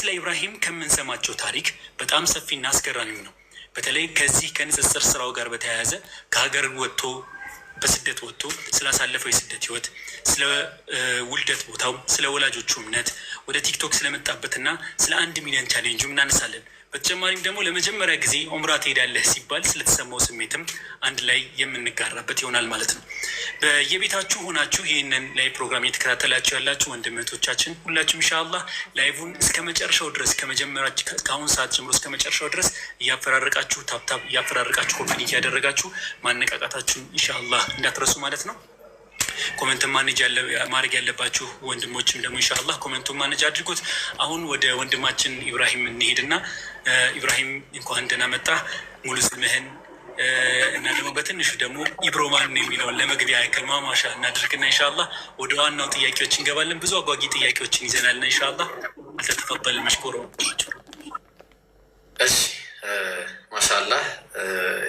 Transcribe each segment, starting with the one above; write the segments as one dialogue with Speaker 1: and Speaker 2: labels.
Speaker 1: ስለ ኢብራሂም ከምንሰማቸው ታሪክ በጣም ሰፊና አስገራሚው ነው። በተለይ ከዚህ ከንጽጽር ስራው ጋር በተያያዘ ከሀገር ወጥቶ፣ በስደት ወጥቶ ስላሳለፈው የስደት ህይወት፣ ስለ ውልደት ቦታው፣ ስለ ወላጆቹ እምነት፣ ወደ ቲክቶክ ስለመጣበትና ስለ 1 ሚሊዮን challenge ኡም እናነሳለን። በተጨማሪም ደግሞ ለመጀመሪያ ጊዜ ዑምራ ትሄዳለህ ሲባል ስለተሰማው ስሜትም አንድ ላይ የምንጋራበት ይሆናል ማለት ነው። በየቤታችሁ ሆናችሁ ይህንን live ፕሮግራም እየተከታተላችሁ ያላችሁ ወንድም እህቶቻችን ሁላችሁም ኢንሻአላህ live ኡን እስከ መጨረሻው ድረስ፣ ከመጀመሪያ ከአሁን ሰዓት ጀምሮ እስከ መጨረሻው ድረስ እያፈራረቃችሁ tap tap እያፈራረቃችሁ፣ copy link እያደረጋችሁ ማነቃቃታችሁን ኢንሻአላህ እንዳትረሱ ማለት ነው። Comment manage ማድረግ ያለባችሁ ወንድሞችም ደግሞ ኢንሻአላህ comment ኡን manage አድርጉት። አሁን ወደ ወንድማችን ኢብራሂም እንሄድና ኢብራሂም፣ እንኳን ደህና መጣህ። ሙሉ ስምህን እና ደግሞ በትንሹ ደግሞ ኢብሮ ማን የሚለውን ለመግቢያ ያክል ማሟሻ እናድርግና ኢንሻአላህ ወደ ዋናው ጥያቄዎች እንገባለን። ብዙ አጓጊ ጥያቄዎችን ይዘናልና ኢንሻአላህ تفضل مشكور።
Speaker 2: እሺ፣ ማሻአላህ፣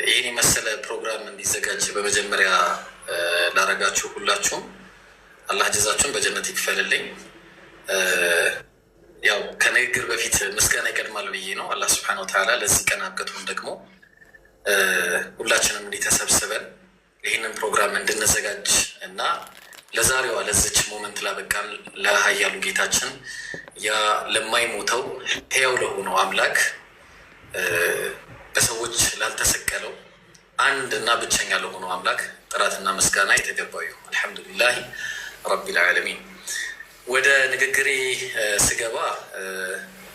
Speaker 2: ይህን የመሰለ ፕሮግራም እንዲዘጋጅ በመጀመሪያ ላረጋችሁ ሁላችሁም አላህ ጀዛችሁን በጀነት ይክፈልልኝ። ያው ከንግግር በፊት ምስጋና ይቀድማል ብዬ ነው። አላህ ስብሐነሁ ወተዓላ ለዚህ ቀን አብቅቶን ደግሞ ሁላችንም እንዲህ ተሰብስበን ይህንን ፕሮግራም እንድንዘጋጅ እና ለዛሬዋ ለዚች moment ላበቃን ለሀያሉ ጌታችን፣ ያ ለማይሞተው ሕያው ለሆነው አምላክ፣ በሰዎች ላልተሰቀለው አንድ እና ብቸኛ ለሆነው አምላክ ጥራትና ምስጋና የተገባው ይሁን። አልሐምዱሊላሂ ረቢል ዓለሚን። ወደ ንግግሬ ስገባ፣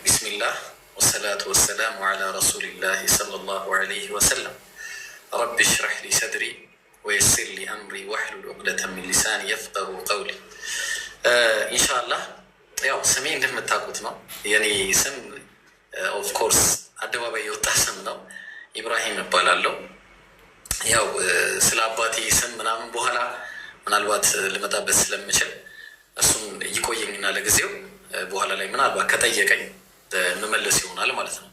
Speaker 2: ቢስሚላህ ወሰላቱ ወሰላሙ ዓላ ረሱሊላሂ ሰለላሁ ዓለይሂ ወሰለም፣ ረቢ ሽረሕ ሊ ሰድሪ ወየስር ሊ አምሪ ወሕሉል ዑቅደተ ሚን ሊሳኒ የፍቀሁ ቀውሊ። ኢንሻአላህ ያው ስሜ እንደምታውቁት ነው። የኔ ስም of course አደባባይ የወጣ ስም ነው። ኢብራሂም እባላለሁ። ያው ስለ አባቴ ስም ምናምን በኋላ ምናልባት ልመጣበት ስለምችል እሱን ይቆየኝና ለጊዜው በኋላ ላይ ምናልባት ከጠየቀኝ የምመለስ ይሆናል ማለት ነው።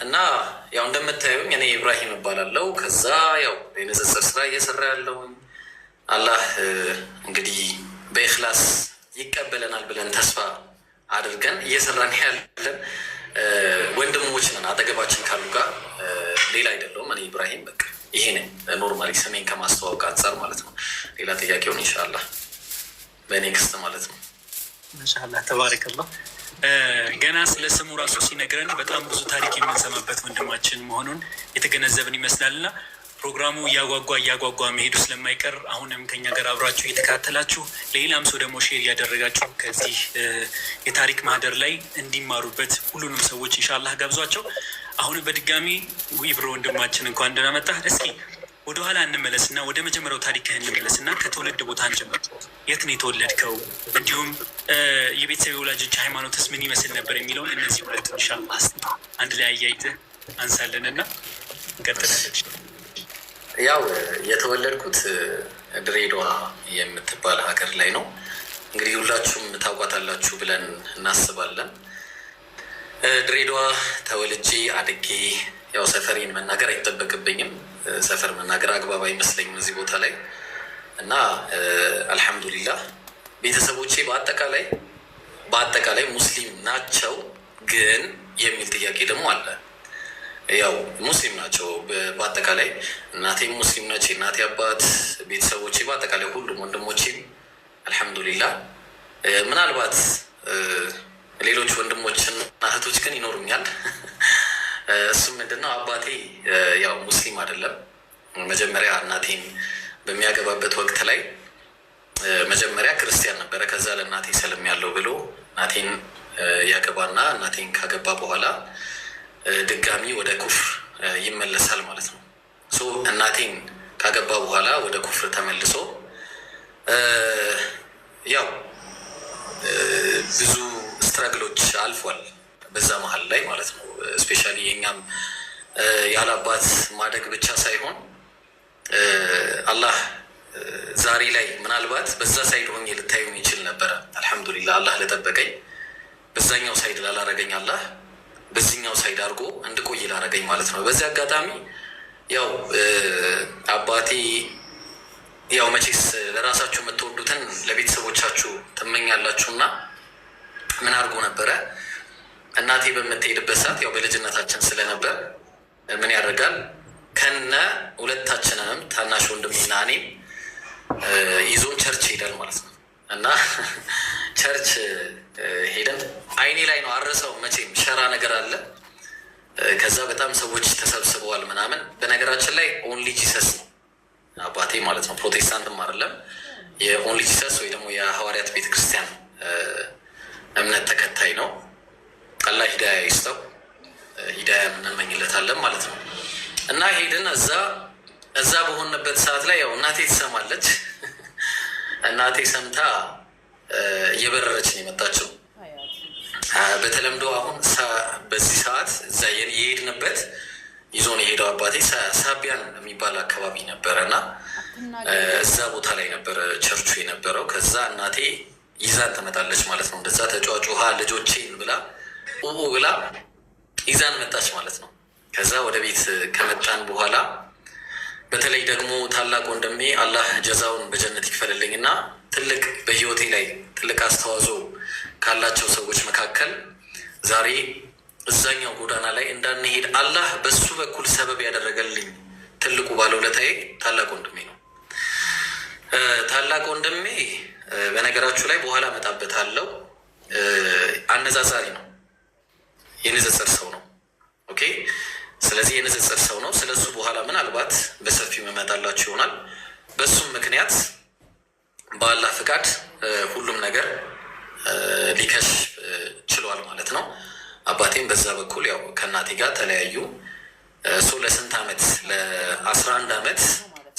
Speaker 2: እና ያው እንደምታዩኝ እኔ ኢብራሂም እባላለሁ። ከዛ ያው የንጽጽር ስራ እየሰራ ያለውኝ፣ አላህ እንግዲህ በኢኽላስ ይቀበለናል ብለን ተስፋ አድርገን እየሰራን ያለን ወንድሞች ነን። አጠገባችን ካሉ ጋር ሌላ አይደለውም። እኔ ኢብራሂም በቃ ይሄ ነኝ። Normally ስሜን ከማስተዋወቅ አንጻር ማለት ነው። ሌላ ጥያቄውን ኢንሻአላህ በ next ማለት ነው።
Speaker 1: ማሻአላህ ተባረከላህ። ገና ስለ ስሙ ራሱ ሲነግረን በጣም ብዙ ታሪክ የምንሰማበት ወንድማችን መሆኑን የተገነዘብን ይመስላልና ፕሮግራሙ እያጓጓ እያጓጓ መሄዱ ስለማይቀር አሁንም ከኛ ጋር አብራችሁ እየተከታተላችሁ፣ ለሌላም ሰው ደግሞ share እያደረጋችሁ ከዚህ የታሪክ ማህደር ላይ እንዲማሩበት ሁሉንም ሰዎች ኢንሻአላህ ጋብዟቸው። አሁንም በድጋሚ ኢብሮ ወንድማችን እንኳን ደህና መጣህ። እስኪ ወደኋላ እንመለስና ወደ መጀመሪያው ታሪክህ እንመለስና ከትውልድ ቦታ እንጀምር። የት ነው የተወለድከው? እንዲሁም የቤተሰብ የወላጆች ሃይማኖትስ ምን ይመስል ነበር የሚለውን እነዚህ ሁለቱ ኢንሻአላህ አንድ ላይ አያይዘህ አንሳለን እና እንቀጥላለን።
Speaker 2: ያው የተወለድኩት ድሬዳዋ የምትባል ሀገር ላይ ነው። እንግዲህ ሁላችሁም ታውቋታላችሁ ብለን እናስባለን። ድሬዳዋ ተወልጄ አድጌ፣ ያው ሰፈሬን መናገር አይጠበቅብኝም። ሰፈር መናገር አግባብ አይመስለኝም እዚህ ቦታ ላይ። እና አልሐምዱሊላህ ቤተሰቦቼ በአጠቃላይ ሙስሊም ናቸው። ግን የሚል ጥያቄ ደግሞ አለ። ያው ሙስሊም ናቸው በአጠቃላይ፣ እናቴም ሙስሊም ነች። እናቴ አባት፣ ቤተሰቦቼ በአጠቃላይ ሁሉም ወንድሞቼም አልሐምዱሊላህ። ምናልባት ሌሎች ወንድሞችና እህቶች ግን ይኖሩኛል። እሱም ምንድነው፣ አባቴ ያው ሙስሊም አይደለም። መጀመሪያ እናቴን በሚያገባበት ወቅት ላይ መጀመሪያ ክርስቲያን ነበረ። ከዛ ለእናቴ ሰልም ያለው ብሎ እናቴን ያገባና እናቴን ካገባ በኋላ ድጋሚ ወደ ኩፍር ይመለሳል ማለት ነው። So እናቴን ካገባ በኋላ ወደ ኩፍር ተመልሶ ያው ብዙ struggle ኦች አልፏል በዛ መሀል ላይ ማለት ነው። Especially የኛም ያለ አባት ማደግ ብቻ ሳይሆን አላህ ዛሬ ላይ ምናልባት በዛ side ሆኜ ልታዩኝ ይችል ነበረ። አልሐምዱሊላህ አላህ ለጠበቀኝ፣ በዛኛው side ላላረገኝ አላህ በዚህኛው side አድርጎ እንድቆይ ላረገኝ ማለት ነው። በዚህ አጋጣሚ ያው አባቴ ያው መቼስ ለራሳችሁ የምትወዱትን ለቤተሰቦቻችሁ ትመኛላችሁና ምን አድርጎ ነበረ? እናቴ በምትሄድበት ሰዓት ያው በልጅነታችን ስለነበር ምን ያደርጋል ከነ ሁለታችንንም ታናሽ ወንድሜና እኔም ይዞን church ሄዳል ማለት ነው። እና church ሄደን አይኔ ላይ ነው አረሰው መቼም ሸራ ነገር አለ። ከዛ በጣም ሰዎች ተሰብስበዋል ምናምን። በነገራችን ላይ Only Jesus ነው አባቴ ማለት ነው፣ ፕሮቴስታንትም አይደለም። የ Only Jesus ወይ ደግሞ የሐዋርያት ቤተክርስቲያን እምነት ተከታይ ነው። አላህ ሂዳያ ይስጠው፣ ሂዳያ እንመኝለታለን ማለት ነው። እና ሄድን እዛ በሆንበት ሰዓት ላይ ያው እናቴ ትሰማለች። እናቴ ሰምታ እየበረረች ነው የመጣችው። በተለምዶ አሁን በዚህ ሰዓት እዛ የሄድንበት ይዞን የሄደው አባቴ ሳቢያን የሚባል አካባቢ ነበረ እና እዛ ቦታ ላይ ነበረ ቸርቹ የነበረው። ከዛ እናቴ ይዛን ትመጣለች ማለት ነው። እንደዛ ተጫጩሃ ልጆቼን ብላ ኡኡ ብላ ይዛን መጣች ማለት ነው። ከዛ ወደ ቤት ከመጣን በኋላ በተለይ ደግሞ ታላቅ ወንድሜ አላህ ጀዛውን በጀነት ይክፈልልኝ እና ትልቅ በህይወቴ ላይ ትልቅ አስተዋጽኦ ካላቸው ሰዎች መካከል ዛሬ እዛኛው ጎዳና ላይ እንዳንሄድ አላህ በሱ በኩል ሰበብ ያደረገልኝ ትልቁ ባለውለታዬ ታላቅ ወንድሜ ነው። ታላቅ ወንድሜ በነገራችሁ ላይ በኋላ እመጣበታለሁ። አነጻጻሪ ነው፣ የንጽጽር ሰው ነው። Okay። ስለዚህ የንጽጽር ሰው ነው። ስለሱ በኋላ ምናልባት በሰፊው እመጣላችሁ ይሆናል። በሱም ምክንያት በአላህ ፍቃድ ሁሉም ነገር ሊከሽፍ ችሏል ማለት ነው። አባቴም በዛ በኩል ያው ከእናቴ ጋር ተለያዩ። እሱ ለስንት ዓመት ለ11 ዓመት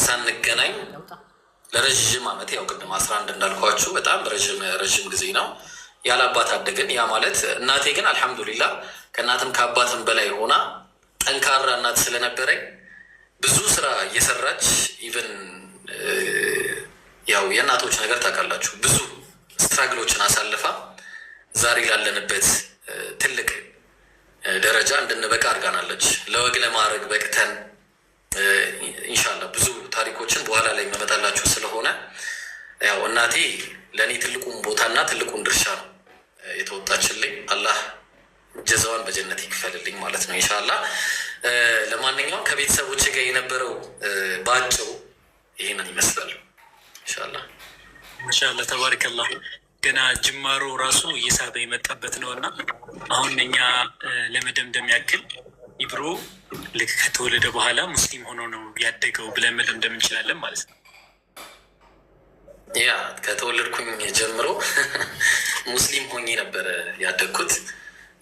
Speaker 2: ሳንገናኝ ለረዥም ዓመት ያው ቅድም 11 እንዳልኳችሁ በጣም ረዥም ጊዜ ነው ያለ አባት አደግን። ያ ማለት እናቴ ግን አልሐምዱሊላ ከእናትም ከአባትም በላይ ሆና ጠንካራ እናት ስለነበረኝ ብዙ ስራ እየሰራች even ያው የእናቶች ነገር ታውቃላችሁ፣ ብዙ struggle ኦችን አሳልፋ ዛሬ ላለንበት ትልቅ ደረጃ እንድንበቃ አድርጋናለች። ለወግ ለማዕረግ በቅተን ኢንሻላ ብዙ ታሪኮችን በኋላ ላይ መመጣላችሁ ስለሆነ ያው እናቴ ለእኔ ትልቁን ቦታና ትልቁን ድርሻ ነው የተወጣችልኝ። አላህ ጀዛዋን በጀነት ይክፈልልኝ ማለት ነው ኢንሻላ። ለማንኛውም ከቤተሰቦች ጋር የነበረው በአጭሩ ይህንን ይመስላል ኢንሻላ።
Speaker 1: ማሻአላ ተባረከላህ። ገና ጅማሮ ራሱ እየሳበ የመጣበት ነው እና አሁን እኛ ለመደምደም ያክል ኢብሮ ልክ ከተወለደ በኋላ ሙስሊም ሆኖ ነው ያደገው ብለን መደምደም እንችላለን ማለት ነው።
Speaker 2: ያ ከተወለድኩኝ ጀምሮ ሙስሊም ሆኜ ነበረ ያደግኩት።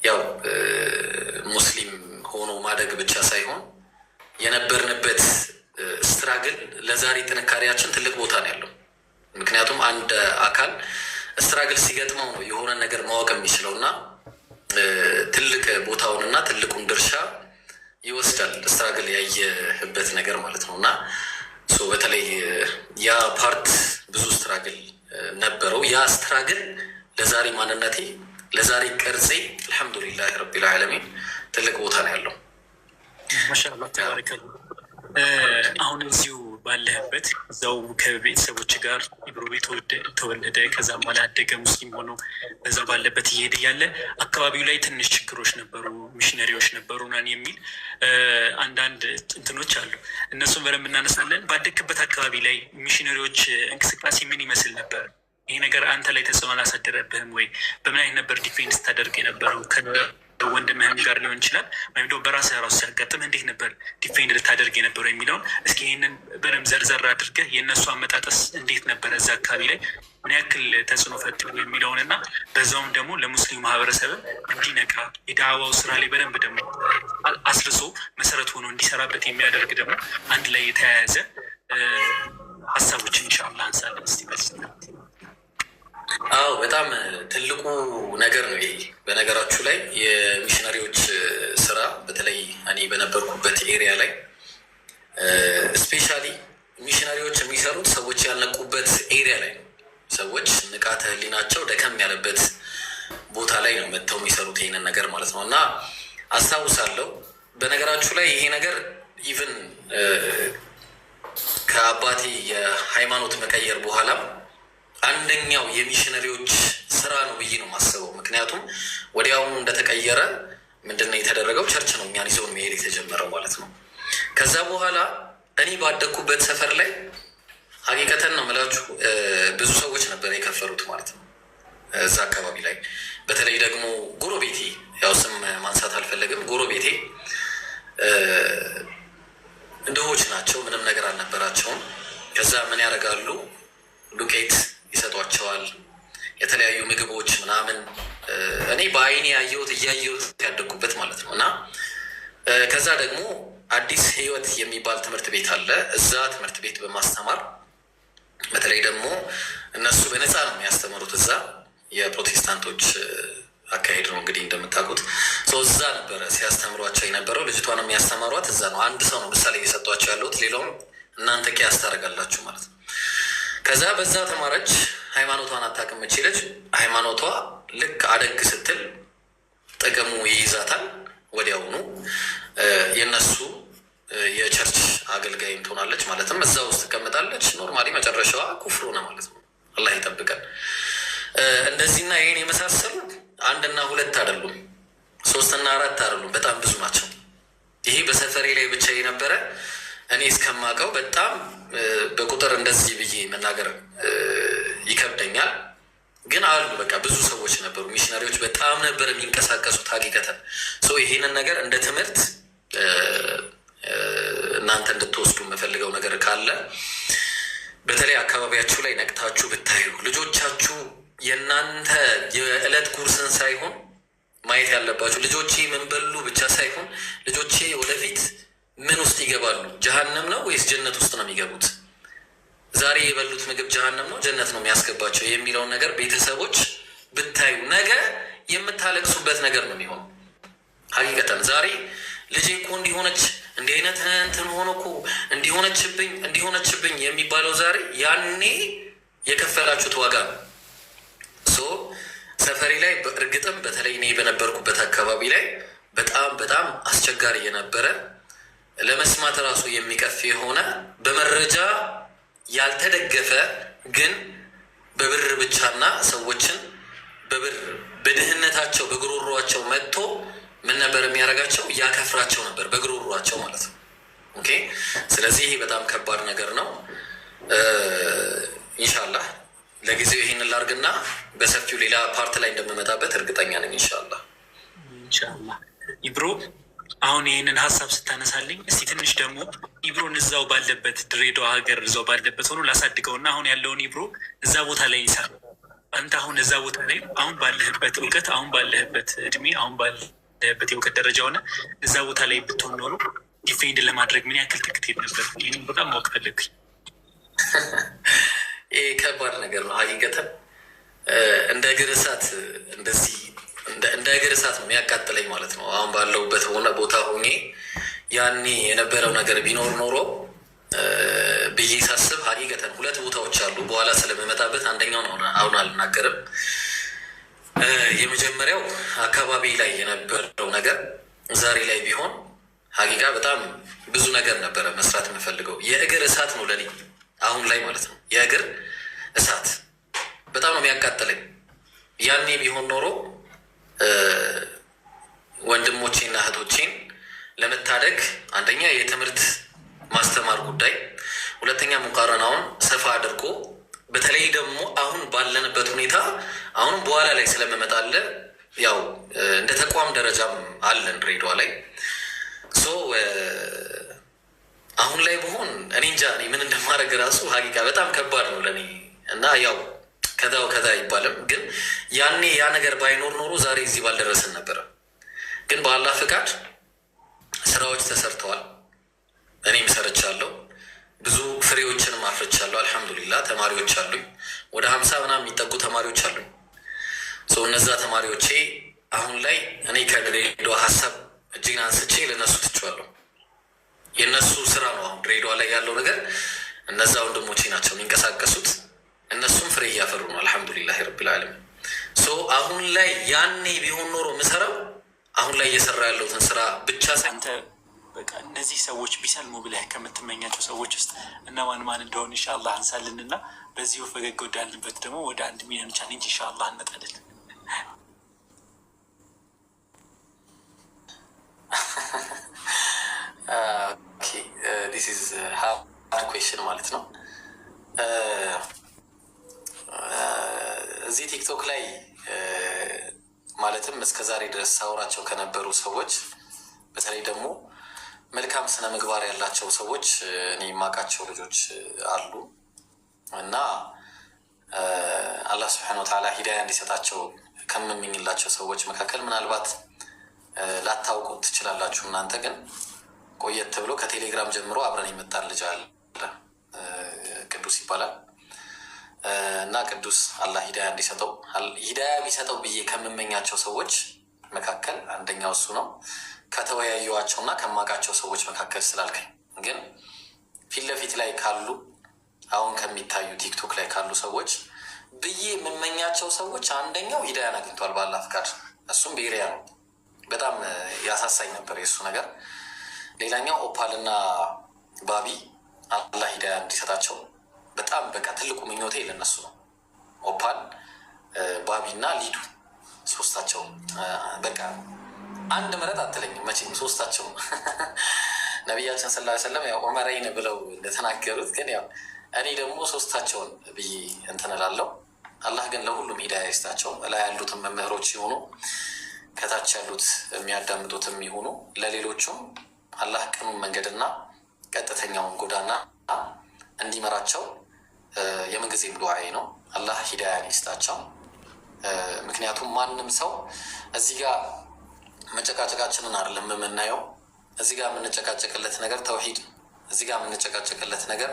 Speaker 2: ያው ሙስሊም ሆኖ ማደግ ብቻ ሳይሆን የነበርንበት struggle ለዛሬ ጥንካሬያችን ትልቅ ቦታ ነው ያለው። ምክንያቱም አንድ አካል struggle ሲገጥመው ነው የሆነ ነገር ማወቅ የሚችለው እና ትልቅ ቦታውንና ትልቁን ድርሻ ይወስዳል struggle ያየህበት ነገር ማለት ነው እና በተለይ ያ part ብዙ struggle ነበረው። ያ struggle ለዛሬ ማንነቴ ለዛሬ ቅርጼ አልሐምዱሊላህ ረቢል ዓለሚን ትልቅ ቦታ ነው ያለው።
Speaker 1: ማሻአላህ ተባረከላህ። አሁን እዚሁ ባለህበት እዛው ከቤተሰቦች ጋር ኢብሮ ቤት ተወለደ፣ ከዛም በኋላ አደገ፣ ሙስሊም ሆኖ በዛው ባለበት እየሄደ እያለ አካባቢው ላይ ትንሽ ችግሮች ነበሩ፣ ሚሽነሪዎች ነበሩ ምናምን የሚል አንዳንድ እንትኖች አሉ። እነሱን በደንብ እናነሳለን። ባደግክበት አካባቢ ላይ ሚሽነሪዎች እንቅስቃሴ ምን ይመስል ነበር? ይሄ ነገር አንተ ላይ ተጽዕኖ አላሳደረብህም ወይ? በምን አይነት ነበር defense ታደርግ የነበረው? ወንድምህም ጋር ሊሆን ይችላል ወይም ደግሞ በራስህ ራሱ ሲያጋጥምህ እንዴት ነበር defend ልታደርግ የነበረው የሚለውን እስኪ ይህንን በደንብ ዘርዘር አድርገህ የእነሱ አመጣጠስ እንዴት ነበረ እዛ አካባቢ ላይ ምን ያክል ተጽዕኖ ፈጠሩ የሚለውን እና በዛውም ደግሞ ለሙስሊሙ ማህበረሰብ እንዲነቃ የዳዋው ስራ ላይ በደንብ ደግሞ አስርጾ መሰረት ሆኖ እንዲሰራበት የሚያደርግ ደግሞ አንድ ላይ የተያያዘ ሀሳቦችን ኢንሻአላህ አንሳለን። እስቲ በዚህ
Speaker 2: አዎ በጣም ትልቁ ነገር ነው ይሄ። በነገራችሁ ላይ የሚሽነሪዎች ስራ በተለይ እኔ በነበርኩበት area ላይ specially ሚሽነሪዎች የሚሰሩት ሰዎች ያልነቁበት area ላይ ነው። ሰዎች ንቃተ ህሊናቸው ደከም ያለበት ቦታ ላይ ነው መጥተው የሚሰሩት ይሄንን ነገር ማለት ነው። እና አስታውሳለሁ በነገራችሁ ላይ ይሄ ነገር even ከአባቴ የሃይማኖት መቀየር በኋላም አንደኛው የሚሽነሪዎች ስራ ነው ብዬ ነው የማስበው። ምክንያቱም ወዲያውኑ እንደተቀየረ ምንድነው የተደረገው? Church ነው እኛን ይዘውን መሄድ የተጀመረው ማለት ነው። ከዛ በኋላ እኔ ባደግኩበት ሰፈር ላይ ሀቂቀተን ነው የምላችሁ ብዙ ሰዎች ነበር የከፈሩት ማለት ነው። እዛ አካባቢ ላይ በተለይ ደግሞ ጎረቤቴ፣ ያው ስም ማንሳት አልፈለግም፣ ጎረቤቴ ድሆች ናቸው፣ ምንም ነገር አልነበራቸውም። ከዛ ምን ያደርጋሉ? ዱቄት ይሰጧቸዋል፣ የተለያዩ ምግቦች ምናምን። እኔ በአይኔ ያየሁት እያየሁት ያደግኩበት ማለት ነው። እና ከዛ ደግሞ አዲስ ህይወት የሚባል ትምህርት ቤት አለ። እዛ ትምህርት ቤት በማስተማር በተለይ ደግሞ እነሱ በነፃ ነው የሚያስተምሩት። እዛ የፕሮቴስታንቶች አካሄድ ነው እንግዲህ እንደምታውቁት። እዛ ነበረ ሲያስተምሯቸው የነበረው። ልጅቷን የሚያስተማሯት እዛ ነው። አንድ ሰው ነው ምሳሌ እየሰጧቸው ያለሁት፣ ሌላውም እናንተ ቂያስ ታደርጋላችሁ ማለት ነው። ከዛ በዛ ተማረች። ሃይማኖቷን አታውቅም እቺ ልጅ። ሃይማኖቷ ልክ አደግ ስትል ጥቅሙ ይይዛታል። ወዲያውኑ የነሱ የ church አገልጋይም ትሆናለች። ማለትም እዛ ውስጥ ትቀመጣለች። Normally መጨረሻዋ ኩፍር ሆነ ማለት ነው። አላህ ይጠብቀን። እንደዚህና ይህን የመሳሰሉ አንድና ሁለት አይደሉም፣ ሶስትና አራት አይደሉም፣ በጣም ብዙ ናቸው። ይሄ በሰፈሬ ላይ ብቻ የነበረ እኔ እስከማውቀው በጣም በቁጥር እንደዚህ ብዬ መናገር ይከብደኛል። ግን አሉ በቃ ብዙ ሰዎች ነበሩ። ሚሽነሪዎች በጣም ነበር የሚንቀሳቀሱት። ሀቂቀተን ሰው ይሄንን ነገር እንደ ትምህርት እናንተ እንድትወስዱ የምፈልገው ነገር ካለ በተለይ አካባቢያችሁ ላይ ነቅታችሁ ብታዩ ልጆቻችሁ የእናንተ የዕለት ጉርስን ሳይሆን ማየት ያለባችሁ ልጆቼ ምን በሉ ብቻ ሳይሆን ልጆቼ ወደፊት ምን ውስጥ ይገባሉ፣ ጀሀነም ነው ወይስ ጀነት ውስጥ ነው የሚገቡት፣ ዛሬ የበሉት ምግብ ጀሀነም ነው ጀነት ነው የሚያስገባቸው የሚለውን ነገር ቤተሰቦች ብታዩ ነገ የምታለቅሱበት ነገር ነው የሚሆነው። ሀቂቀተን ዛሬ ልጄ እኮ እንዲሆነች እንዲህ አይነት እንትን ሆኖ እኮ እንዲሆነችብኝ እንዲሆነችብኝ የሚባለው ዛሬ ያኔ የከፈላችሁት ዋጋ ነው። So ሰፈሬ ላይ በእርግጥም በተለይ እኔ በነበርኩበት አካባቢ ላይ በጣም በጣም አስቸጋሪ የነበረ ለመስማት እራሱ የሚቀፍ የሆነ በመረጃ ያልተደገፈ ግን በብር ብቻና ሰዎችን በብር በድህነታቸው በጉሮሯቸው መጥቶ ምን ነበር የሚያደርጋቸው? ያከፍራቸው ነበር በጉሮሯቸው ማለት ነው። Okay። ስለዚህ ይሄ በጣም ከባድ ነገር ነው። ኢንሻላህ ለጊዜው ይሄንን ላርግና በሰፊው ሌላ part ላይ እንደምመጣበት እርግጠኛ ነኝ። ኢንሻላህ
Speaker 1: ኢንሻላህ። ኢብሮ አሁን ይህንን ሀሳብ ስታነሳልኝ እስቲ ትንሽ ደግሞ ኢብሮን እዛው ባለበት ድሬዳዋ ሀገር እዛው ባለበት ሆኖ ላሳድገውና አሁን ያለውን ኢብሮ እዛ ቦታ ላይ ይሳል። አንተ አሁን እዛ ቦታ ላይ አሁን ባለህበት እውቀት፣ አሁን ባለህበት እድሜ፣ አሁን ባለህበት የእውቀት ደረጃ ሆነ እዛ ቦታ ላይ ብትሆን ኖሮ defend ለማድረግ ምን ያክል ትክትሄድ ነበር? ይህንን በጣም ማወቅ ፈለግኩኝ።
Speaker 2: ይህ ከባድ ነገር ነው። ሀቂቀተን እንደ እግር እሳት እንደዚህ እንደ እግር እሳት ነው የሚያቃጥለኝ ማለት ነው። አሁን ባለሁበት ሆነ ቦታ ሆኜ ያኔ የነበረው ነገር ቢኖር ኖሮ ብዬ ሳስብ ሀቂቀተን ሁለት ቦታዎች አሉ። በኋላ ስለምመጣበት አንደኛውን አሁን አልናገርም። የመጀመሪያው አካባቢ ላይ የነበረው ነገር ዛሬ ላይ ቢሆን ሀቂቃ በጣም ብዙ ነገር ነበረ መስራት የምፈልገው። የእግር እሳት ነው ለኔ አሁን ላይ ማለት ነው። የእግር እሳት በጣም ነው የሚያቃጥለኝ። ያኔ ቢሆን ኖሮ ወንድሞቼና እህቶቼን ለመታደግ አንደኛ የትምህርት ማስተማር ጉዳይ፣ ሁለተኛ ሙቃረናውን ሰፋ አድርጎ በተለይ ደግሞ አሁን ባለንበት ሁኔታ አሁንም በኋላ ላይ ስለምመጣለ ያው እንደ ተቋም ደረጃም አለን ድሬዳዋ ላይ። So አሁን ላይ ብሆን እኔ እንጃ እኔ ምን እንደማደርግ ራሱ ሀቂቃ በጣም ከባድ ነው ለእኔ። እና ያው ከዛው ከዛ አይባልም፣ ግን ያኔ ያ ነገር ባይኖር ኖሮ ዛሬ እዚህ ባልደረስን ነበረ። ግን በአላህ ፍቃድ ስራዎች ተሰርተዋል። እኔም ሰርቻለሁ፣ ብዙ ፍሬዎችንም አፍርቻለሁ። አልሐምዱሊላህ ተማሪዎች አሉኝ፣ ወደ 50 ምናምን የሚጠጉ ተማሪዎች አሉኝ። እነዛ ተማሪዎቼ አሁን ላይ እኔ ከድሬዳዋ ሀሳብ እጅግን አንስቼ ለእነሱ ትቼዋለሁ። የእነሱ ስራ ነው አሁን ድሬዳዋ ላይ ያለው ነገር። እነዛ ወንድሞቼ ናቸው የሚንቀሳቀሱት። እነሱም ፍሬ እያፈሩ ነው። አልሐምዱሊላህ ረቢል ዓለሚን። So አሁን ላይ ያኔ ቢሆን ኖሮ የምሰራው አሁን ላይ እየሰራ ያለሁትን ስራ ብቻ
Speaker 1: አንተ በቃ እነዚህ ሰዎች ቢሰልሙ ብለህ ከምትመኛቸው ሰዎች ውስጥ እነማን ማን እንደሆኑ ኢንሻአላህ አንሳልን እና በዚሁ ፈገግ ወዳልንበት ደግሞ ወደ 1 ሚሊዮን challenge ኢንሻአላህ እንመጣለን።
Speaker 2: This is hard question ማለት ነው። እዚህ ቲክቶክ ላይ ማለትም እስከ ዛሬ ድረስ ሳውራቸው ከነበሩ ሰዎች፣ በተለይ ደግሞ መልካም ስነ ምግባር ያላቸው ሰዎች፣ እኔ የማውቃቸው ልጆች አሉ እና አላህ ስብሐነ ወተዓላ ሂዳያ እንዲሰጣቸው ከምመኝላቸው ሰዎች መካከል፣ ምናልባት ላታውቁት ትችላላችሁ። እናንተ ግን ቆየት ብሎ ከቴሌግራም ጀምሮ አብረን የመጣን ልጅ አለ፣ ቅዱስ ይባላል። እና ቅዱስ አላህ ሂዳያ እንዲሰጠው፣ ሂዳያ ቢሰጠው ብዬ ከምመኛቸው ሰዎች መካከል አንደኛው እሱ ነው። ከተወያየኋቸው እና ከማውቃቸው ሰዎች መካከል ስላልከኝ ግን ፊት ለፊት ላይ ካሉ፣ አሁን ከሚታዩ ቲክቶክ ላይ ካሉ ሰዎች ብዬ የምመኛቸው ሰዎች አንደኛው ሂዳያን አግኝቷል በአላህ ፍቃድ። እሱም ቤሪያ ነው። በጣም ያሳሳኝ ነበር የእሱ ነገር። ሌላኛው ኦፓል እና ባቢ፣ አላህ ሂዳያ እንዲሰጣቸው በጣም በቃ ትልቁ ምኞቴ ለነሱ ነው። ኦፓል፣ ባቢ እና ሊዱ፣ ሶስታቸው። በቃ አንድ ምረጥ አትለኝም መቼም፣ ሶስታቸው። ነቢያችን ሰለላሁ ዐለይሂ ወሰለም ያው ዑመረይን ብለው እንደተናገሩት ግን ያው እኔ ደግሞ ሶስታቸውን ብዬ እንትን እላለሁ። አላህ ግን ለሁሉም ሂዳያ ይስጣቸው። ላይ ያሉትን መምህሮች ሲሆኑ፣ ከታች ያሉት የሚያዳምጡትም ይሁኑ፣ ለሌሎቹም አላህ ቅኑን መንገድና ቀጥተኛውን ጎዳና እንዲመራቸው የምንጊዜም ዱዓዬ ነው። አላህ ሂዳያን ይስጣቸው። ምክንያቱም ማንም ሰው እዚህ ጋር መጨቃጨቃችንን አይደለም የምናየው። እዚህ ጋር የምንጨቃጨቅለት ነገር ተውሂድ ነው። እዚህ ጋር የምንጨቃጨቅለት ነገር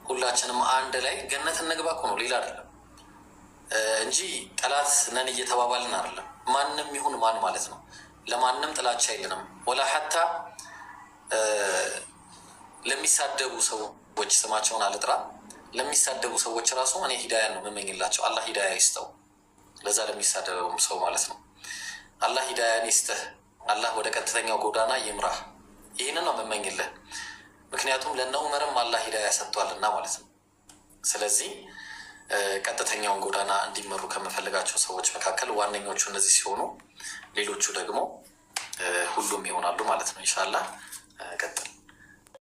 Speaker 2: ሁላችንም አንድ ላይ ገነት እንግባ እኮ ነው፣ ሌላ አይደለም እንጂ ጠላት ነን እየተባባልን አይደለም። ማንም ይሁን ማን ማለት ነው። ለማንም ጥላቻ የለንም። ወላ ሐታ ለሚሳደቡ ሰዎች፣ ስማቸውን አልጥራ፣ ለሚሳደቡ ሰዎች ራሱ እኔ ሂዳያን ነው የምመኝላቸው። አላህ ሂዳያ ይስጠው፣ ለዛ ለሚሳደበውም ሰው ማለት ነው። አላህ ሂዳያን ይስጥህ። አላህ ወደ ቀጥተኛው ጎዳና ይምራህ። ይህንን ነው የምመኝልህ። ምክንያቱም ለእነ ዑመርም አላህ ሂዳያ ሰጥቷልና ማለት ነው። ስለዚህ ቀጥተኛውን ጎዳና እንዲመሩ ከምፈልጋቸው ሰዎች መካከል ዋነኞቹ እነዚህ ሲሆኑ፣ ሌሎቹ ደግሞ ሁሉም ይሆናሉ ማለት ነው። ኢንሻላህ ቀጥል።